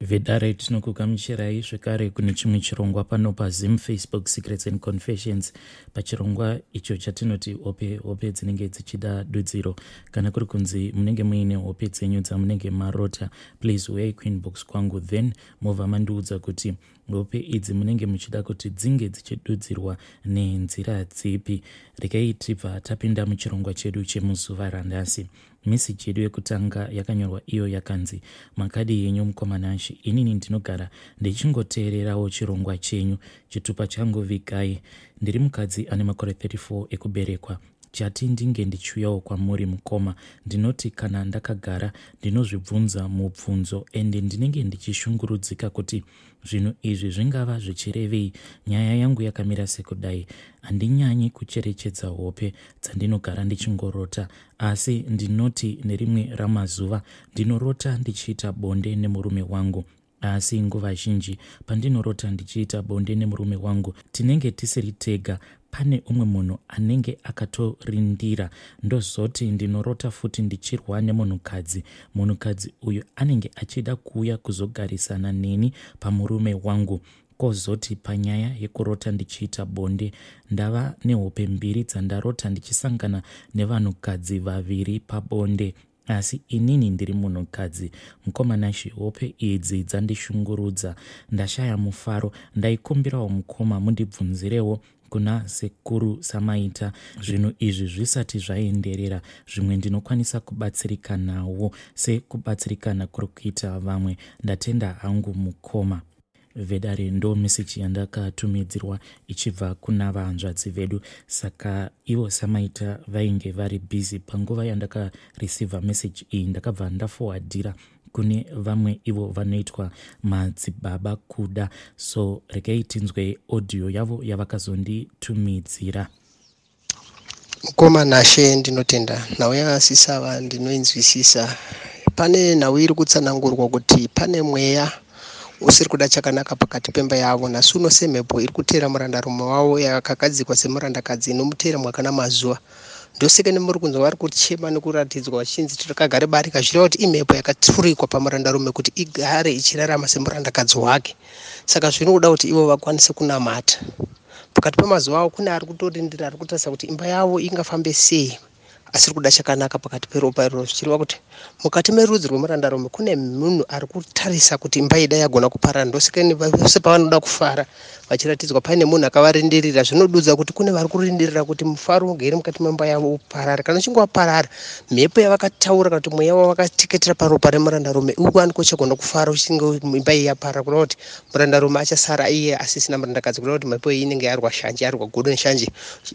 Vedare, tinokugamuchirai zvekare kune chimwe chirongwa pano paZim Facebook Secrets and Confessions, pachirongwa icho chatinoti hope hope dzinenge dzichida dudziro. Kana kuri kunzi munenge muine hope dzenyu dzamunenge marota, please uyai kuinbox kwangu, then mobva mandiudza kuti hope idzi munenge muchida kuti dzinge dzichidudzirwa nenzira dzipi. Regai tibva tapinda muchirongwa chedu chemuzuva ranhasi. Meseji yedu yekutanga yakanyorwa iyo yakanzi, "Makadi yenyu mukoma Nashe, inini ndinogara ndichingoteererawo chirongwa chenyu. Chitupa changu vigai. Ndiri mukadzi ane makore 34 ekuberekwa. Chati ndinge ndichiuyawo kwamuri mukoma, ndinoti kana ndakagara ndinozvibvunza mubvunzo ende ndinenge ndichishungurudzika kuti zvinhu izvi zvingava zvichirevei. Nyaya yangu yakamira sekudai: handinyanyi kucherechedza hope dzandinogara ndichingorota, asi ndinoti nerimwe ramazuva ndinorota ndichiita bonde nemurume wangu. Asi nguva zhinji pandinorota ndichiita bonde nemurume wangu, tinenge tisiri tega, pane umwe munhu anenge akatorindira. Ndozoti ndinorota futi ndichirwa nemunhukadzi. Munhukadzi uyu anenge achida kuuya kuzogarisana neni pamurume wangu. Kwozoti panyaya yekurota ndichiita bonde, ndava nehope mbiri dzandarota ndichisangana nevanhukadzi vaviri pabonde, asi inini ndiri munhukadzi. Mukoma Nashe, hope idzi dzandishungurudza, ndashaya mufaro. Ndaikumbirawo mukoma mundibvunzirewo kuna sekuru Samaita zvinhu izvi zvisati zvaenderera. Zvimwe ndinokwanisa kubatsirikanawo sekubatsirikana kuri kuita vamwe. Ndatenda hangu mukoma." Vedare, ndo meseji yandakatumidzirwa ichibva kuna vahanzvadzi vedu. Saka ivo Samaita vainge vari busy panguva yandakareceiva meseji iyi. Ndakabva ndaforwardira kune vamwe, ivo vanoitwa Madzibaba Kuda. So regai tinzwe audio yavo yavakazonditumidzira. Mukoma Nashe, ndinotenda nhau yakasisava, ndinoinzwisisa. Pane nhau iri kutsanangurwa kuti pane mweya usiri kuda chakanaka pakati pemba yavo nhasi uno, semhepo iri kuteera murandarume wavo yakagadzikwa semurandakadzi inomuteera mwaka namazuva. Ndosaka nemuri kunzwa vari kuchema nekuratidzwa vachinzi tikagare barika. Zvireva kuti imhepo yakaturikwa pamurandarume kuti igare ichirarama semurandakadzi wake. Saka zvinoda kuti ivo vakwanise kunamata pakati pemazuva avo. Kune ari kutorindira, ari kutarisa kuti imba yavo ingafambe sei, asiri kuda chakanaka pakati peropa iroro. Zvichireva kuti mukati merudzi rwemurandarume kune munhu ari kutarisa kuti imba ida yagona kuparara. Ndosaka vose pavanoda kufara vachiratidzwa paine munhu akavarindirira. Zvinodudza kuti kune vari kurindirira kuti mufaro ugere mukati memba yavo uparare. Kana uchinge waparara, mhepo yavakataura kana kuti mweya wavakateketera paropa remurandarume uwanike uchagona kufara uchinge imba iyi yaparara. Kureva kuti murandarume achasara iye asisina murandakadzi. Kureva kuti mhepo iyi inenge yarwa shanje, yarwa godo neshanje,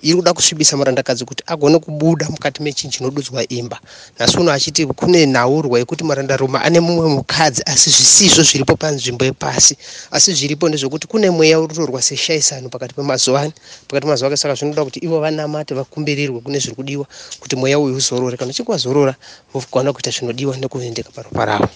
iri kuda kusvibisa murandakadzi kuti agone kubuda mukati mechinhu chinodudzwa imba. Nhasi uno achiti kune nhaurwa yekuti murandarume ane mumwe mukadzi, asi zvisizvo zviripo panzvimbo yepasi. Asi zviripo ndezvekuti kune mweya uri kutorwa seshaisano pakati pemazuva ani, pakati pemazuva ake. Saka zvinoda kuti ivo vanamate, vakumbirirwe kune zviri kudiwa kuti mweya uyu uzorore. Kana uchinge wazorora, vogona kuita zvinodiwa nekuendeka paropa ravo.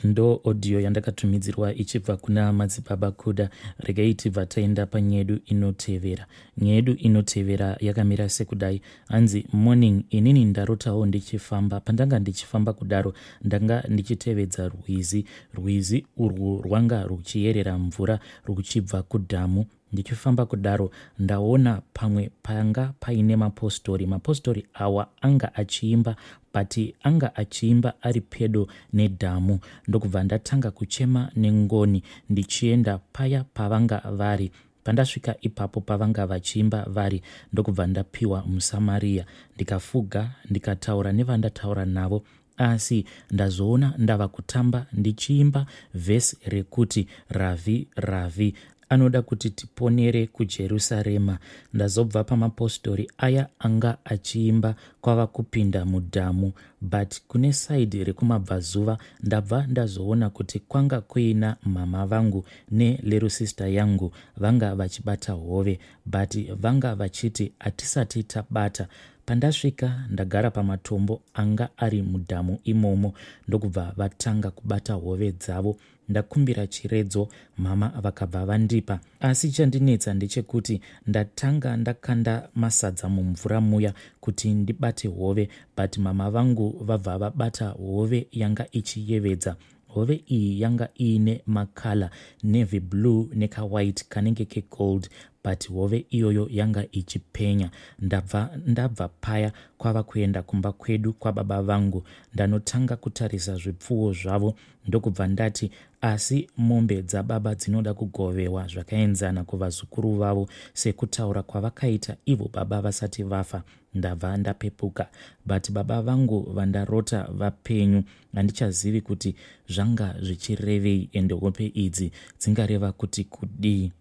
Ndo audio yandakatumidzirwa ichibva kuna Madzibaba Kuda. Regai tibva taenda panyedu inotevera. Nyaya yedu inotevera yakamira sekudai. Hanzi, "Morning, inini ndarotawo ndichifamba. Pandanga ndichifamba kudaro, ndanga ndichitevedza rwizi. Rwizi urwu rwanga ruchiyerera mvura ruchibva kudhamu. Ndichifamba kudaro, ndaona pamwe panga paine mapostori. Mapostori awa anga achiimba, but anga achiimba ari pedo nedhamu. Ndokubva ndatanga kuchema nengoni ndichienda paya pavanga vari. Pandasvika ipapo pavanga vachiimba vari, ndokubva ndapiwa musamariya, ndikafuga, ndikataura nevandataura navo. Asi ndazoona ndava kutamba ndichiimba vhesi rekuti, 'Ravhi, Ravhi, anoda kuti tiponere kuJerusarema.' Ndazobva pamapostori aya anga achiimba, kwava kupinda mudhamu, but kune side rekumabvazuva ndabva ndazoona kuti kwanga kuina mama vangu nelittle sister yangu. Vanga vachibata hove, but vanga vachiti hatisati tabata. Pandasvika, ndagara pamatombo anga ari mudhamu imomo, ndokubva vatanga kubata hove dzavo. Ndakumbira chiredzo, mama vakabva vandipa. Asi chandinetsa ndechekuti ndatanga ndakanda masadza mumvura muya kuti ndibate hove, but mama vangu vabva vabata hove yanga ichiyevedza. Hove iyi yanga iine macolour navy blue nekawhite kanenge kegold but hove iyoyo yanga ichipenya. Ndabva ndabva paya kwava kuenda kumba kwedu kwababa vangu. Ndanotanga kutarisa zvipfuwo zvavo ndokubva ndati asi mombe dzababa dzinoda kugovewa zvakaenzana kuvazukuru vavo sekutaura kwavakaita ivo baba vasati vafa. Ndabva ndapepuka but baba vangu vandarota vapenyu handichazivi kuti zvanga zvichirevei ende hope idzi dzingareva kuti kudii.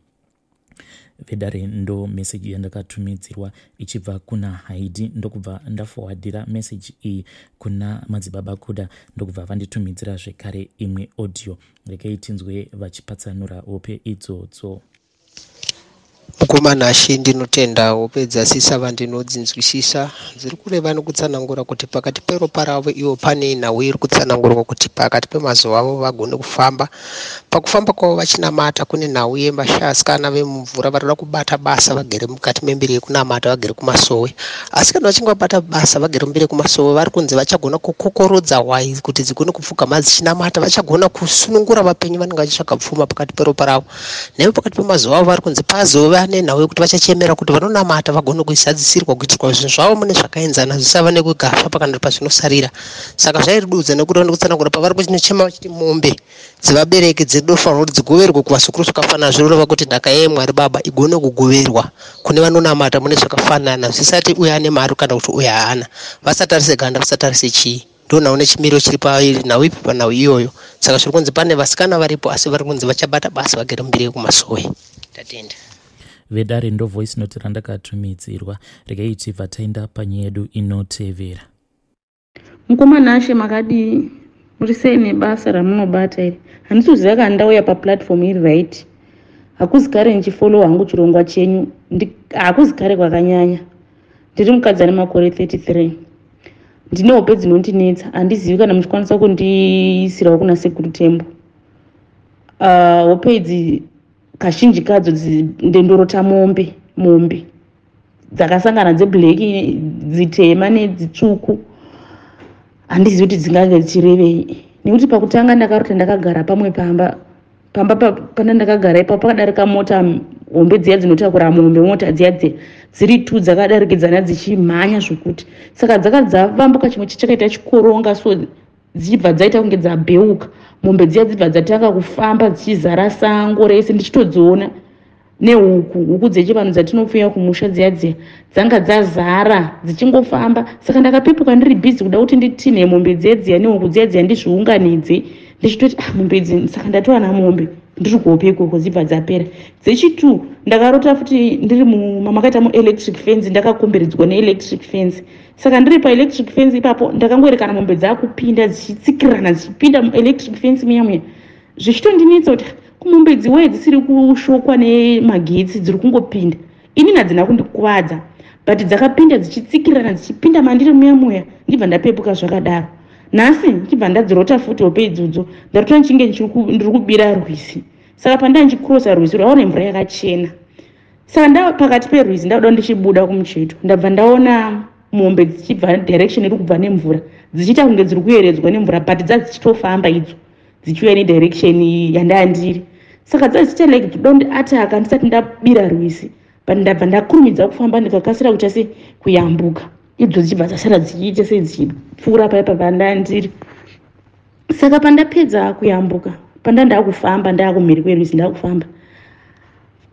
Vedare ndo meseji yandakatumidzirwa ichibva kuna Haidi ndokubva ndafowadhira meseji iyi kuna madzibaba Kuda ndokubva vanditumidzira zvekare imwe audio. Regai tinzwe vachipatsanura hope idzodzo. Mukoma Nashe ndinotenda hope dzasisa vandinodzinzwisisa dziri kureva nekutsanangura kuti pakati peropa ravo ivo pane nhau iri kutsanangurwa kuti pakati pemazuva avo vagone kufamba. Pakufamba kwavo vachinamata kune nhau yemashaasikana vemumvura varikuda kubata basa vagere mukati membiri yekunamata vagere kumasowe. Asi kana vachinge vabata basa vagere mumbiri yekumasowe vari kunzi vachagona kukokorodza hwai kuti dzigone kupfugama dzichinamata vachagona kusunungura vapenyu vanenge vachitsvaga pfuma pakati peropa ravo. Naivo pakati pemazuva avo vari kunzi pazova nenhau yekuti vachachemera kuti vanonamata vagone kuzadzisirwa kuitirwa zvinhu zvavo mune zvakaenzana zvisava nekugafa pakana pazvinosarira. Saka zvairidudza nekuti vanokutsanangura pavari kuchinochema vachiti mombe dzevabereki dzinofanirwa kuti dzigoverwe kuvazukuru zvakafanana zvinoreva kuti nhaka yemwari baba igone kugoverwa kune vanonamata mune zvakafanana zvisati uyo ane mari kana kuti uyo haana. Vasatarise ganda vasatarise chii. Ndonhau nechimiro chiri panhau ipi panhau iyoyo. Saka zviri kunzi pane vasikana varipo asi vari kunzi vachabata basa vagere mumbiri yekumasowe. Tatenda. Vedare ndo voice note randakatumidzirwa. Regai tibva taenda panyaya yedu inotevera. Mukoma Nashe makadii? Muri sei nebasa ramunobata iri? Handisi kuziva kana ndauya paplatform iri right. Hakuzi kare ndichifollow hangu chirongwa chenyu. Hakuzi kare kwakanyanya. Ndiri mukadzi ane makore 33. Ndine hope dzinondinetsa. Handizivi kana muchikwanisa kundiisirawo kuna Sekuru Tembo. Hope idzi kazhinji kadzo ndendorota mombe mombe dzakasangana dzeblack dzitema nedzitsvuku. Handizivi kuti dzingange dzichirevei nekuti pakutanga ndakarota ndakagara pamwe pamba pamba pana ndakagara ipapo pakadarika mota hombe dziya dzinotakura mombe mota dziya dziya dziri tu dzakadarikidzana dzichimhanya zvokuti saka dzakadzavambuka chimwe chakaita chikoronga so dzichibva dzaita kunge dzabheuka mombe dziya dzibva dzatanga kufamba dzichizara sango rese ndichitodziona nehuku huku dzechivanhu dzatinopfuya kumusha dziya dziya dzanga dzazara dzichingofamba saka ndakapepuka ndiri bhizi kuda kuti nditinhe mombe dziya dziya nehuku dziya dziya ndizviunganidze ndichitoti ah mombe idzi saka ndatowana mombe ndiri kuhope ikoko dzibva dzapera. Dzechitu ndakarota futi ndiri makaita muelectric fence ndakakomberedzwa neelectric fence saka ndiri paelectric fence ipapo ndakangoerekana mombe dzakupinda dzichitsikirana dzichipinda muelectric fence muya muya zvichitondinetsa kuti kumombe dziwee dzisiri kushokwa nemagetsi dziri kungopinda inini hadzina kundikuvadza but dzakapinda dzichitsikirana dzichipinda mandiri muya muya ndibva ndapepuka zvakadaro. Nhasi ndichibva ndadzirota futi hope idzodzo ndarota ndichinge ndiri kubira rwizi saka pandaa ndichikrosa rwizi rwaona mvura yakachena saka nda pakati perwizi ndakuda ndichibuda kumucheto ndabva ndaona mombe dzichibva direction iri kubva nemvura dzichiita kunge dziri kuyeredzwa nemvura but dzadzichitofamba idzo dzichiuya nedirection yandaa ndiri saka dzadzichiita like dzoda kundiataka ndisati ndabira rwizi but ndabva ndakurumidza kufamba ndikakasira kuita se kuyambuka idzo dzichibva dzasara dzichiita sedzichipfuura paya pandaa ndiri saka pandapedza kuyambuka panda ndakufamba ndakumhiri kwerwizi ndakufamba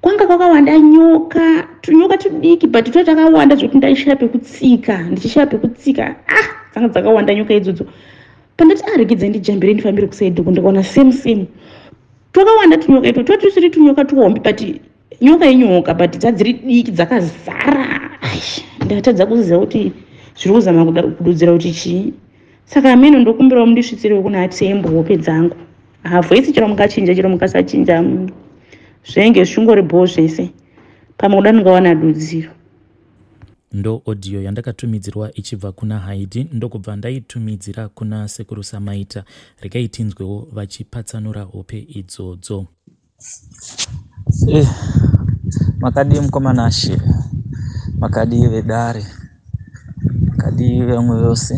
kwanga kwakawanda nyoka tunyoka tudiki but twa takawanda zvekuti ndaishaya pekutsika ndichishaya pekutsika ah dzanga dzakawanda nyoka idzodzo pandati aregedza ah, ndijambire ndifambire kusaidi uko ndikaona same same twakawanda tunyoka itwo twa tusiri tunyoka tuhombe but nyoka inyoka but dzadziri diki dzakazara. Ndatadza kuziva kuti zviri kuzama kududzira kuti chii. Saka ameno ndokumbirawo mundisvitsirewo kuna Tembo hope dzangu. Havoisi chero mukachinja chero mukasachinja zvinenge zvichingori bhoo zvese. Pamwe kuda ndingawana dudziro. Ndo audio yandakatumidzirwa ichibva kuna Haidi ndokubva ndaitumidzira kuna sekuru Samaita. Regai tinzwewo vachipatsanura hope idzodzo. Eh, makadii mukoma Nashe? Makadii vedare? Makadii vamwe vose?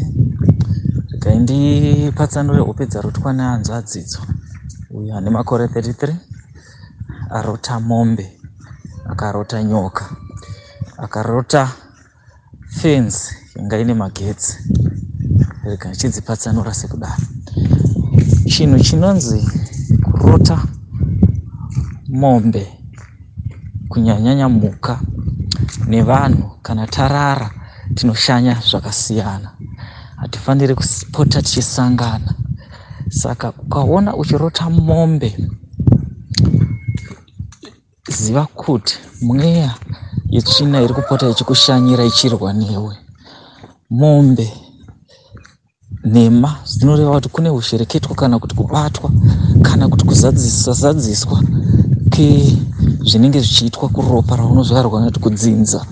Regai ndipatsanure hope dzarotwa nehanzvadzi idzo. Uyu ane makore 33 arota mombe, akarota nyoka, akarota fenzi yanga ine magetsi. Rega ndichidzipatsanura sekudaro. Chinhu chinonzi kurota mombe kunyanyanya mhuka nevanhu kana tarara tinoshanya zvakasiyana hatifaniri kupota tichisangana saka ukaona uchirota mombe ziva kuti mweya yetsvina iri kupota ichikushanyira ichirwa newe mombe Nhema dzinoreva kuti kune hushereketwa kana kuti kubatwa kana kuti kuzadziswa zadziswa kwezvinenge zvichiitwa kuropa raunozvarwa kana kuti kudzinza.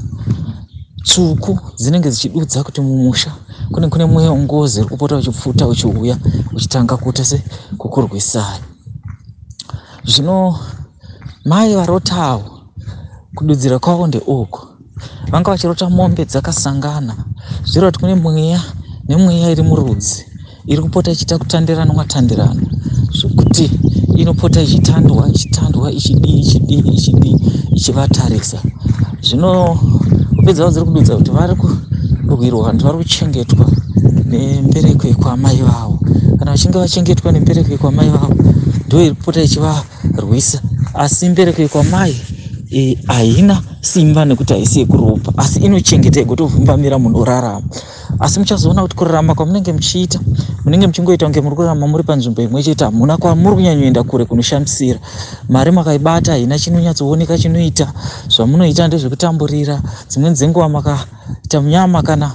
Tsvuku dzinenge dzichidudza kuti mumusha kune kune mweya wengozi uri kupota uchipfuta uchiuya uchitanga kuita sekukurwisai. Zvino mai varota avo kududzira kwavo ndeuku. Vanga vachirota mombe dzakasangana zvireva kuti kune mweya nemweya iri murudzi iri kupota ichiita kutandiranwa tandiranwa zvekuti inopota ichitandwa ichitandwa ichidii ichidii ichidii ichivatarisa zvino hope dzavo dziri kududza kuti vari kurwirwa kana kuti vari kuchengetwa nembereko yekwamai vavo kana vachinge vachengetwa nembereko yekwamai vavo ndo iri kupota ichivarwisa asi mbereko yekwamai haina simba nekuti haisi yekuropa asi inochengeta igotovhumbamira munhu orarama asi muchazoona kuti kurarama kwamunenge muchiita munenge muchingoita kunge muri kurarama muri panzvimbo imwe chete hamuna kwamuri kunyanyoenda kure kunoshamisira mari makaibata haina chinonyatsooneka chinoita zvamunoita ndezvekutamburira dzimweni dzenguva makaita munyama kana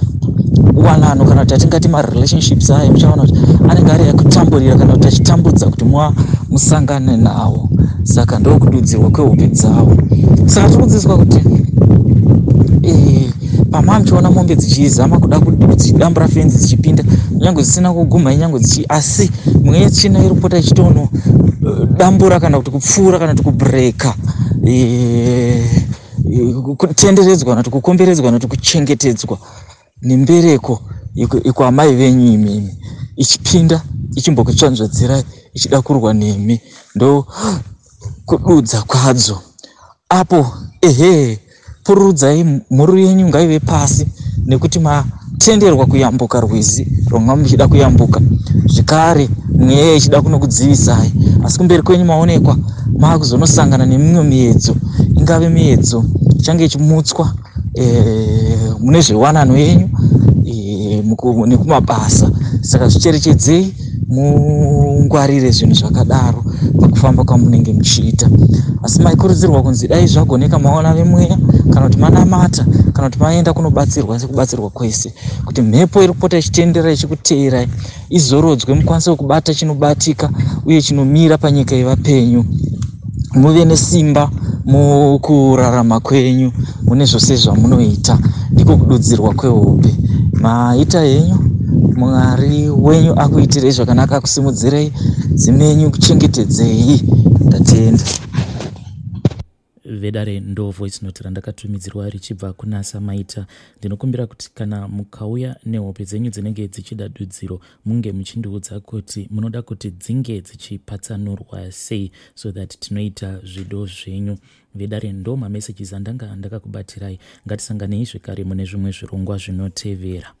wanano kana kuti atingati marelationships ayo muchaona kuti anenge ari ekutamburira kana kuti achitambudza kuti musangane nawo saka ndokududzirwa kwehope dzavo saka tiri kudzidziswa kuti eh, pamava muchiona mombe dzichizama kuda dzichidambura fenzi dzichipinda kunyange dzisina kugumha inyange dzichi asi mweya yetsvina iri kupota ichitono eh, dambura kana kuti kupfuura kana kuti kubreka eh, kutenderedzwa kana kuti kukomberedzwa kana kuti kuchengetedzwa nembereko yekwamai venyu imimi ichipinda ichimbokutsvanzvadzirai ichida kurwa nemi ndo kududza kwadzo apo ehe pururudzai mhuru yenyu ngaive pasi nekuti matenderwa kuyambuka rwizi rwanga muchida kuyambuka zvekare mweya ichida kunokudzivisai asi kumberi kwenyu maonekwa maakuzonosangana nemimwe miedzo ingave miedzo ichange ichimutswa eh, mune zvewanano yenyu eh, nekumabasa saka zvicherechedzei mungwarire zvinhu zvakadaro pakufamba kwamunenge muchiita asi maikurudzirwa kunzi dai zvagoneka maona vemweya kana kuti manamata kana kuti maenda kunobatsirwa sekubatsirwa kwese kuti mhepo iri kupota ichitenderera ichikuteerai izorodzwe mukwanise kubata chinobatika uye chinomira panyika yevapenyu muve nesimba mukurarama kwenyu mune zvose zvamunoita ndiko kududzirwa kwehope maita henyu mwari wenyu akuitirei zvakanaka akusimudzirei dzimenyu kuchengetedzei ndatenda Vedare ndo voice note randakatumidzirwa richibva kuna Samaita. Ndinokumbira kuti kana mukauya nehope dzenyu dzinenge dzichida dudziro munge muchindiudza kuti munoda kuti dzinge dzichipatsanurwa sei so that tinoita zvido zvenyu. Vedare ndo mamessages andanga ndakakubatirai. Ngatisanganei zvekare mune zvimwe zvirongwa zvinotevera.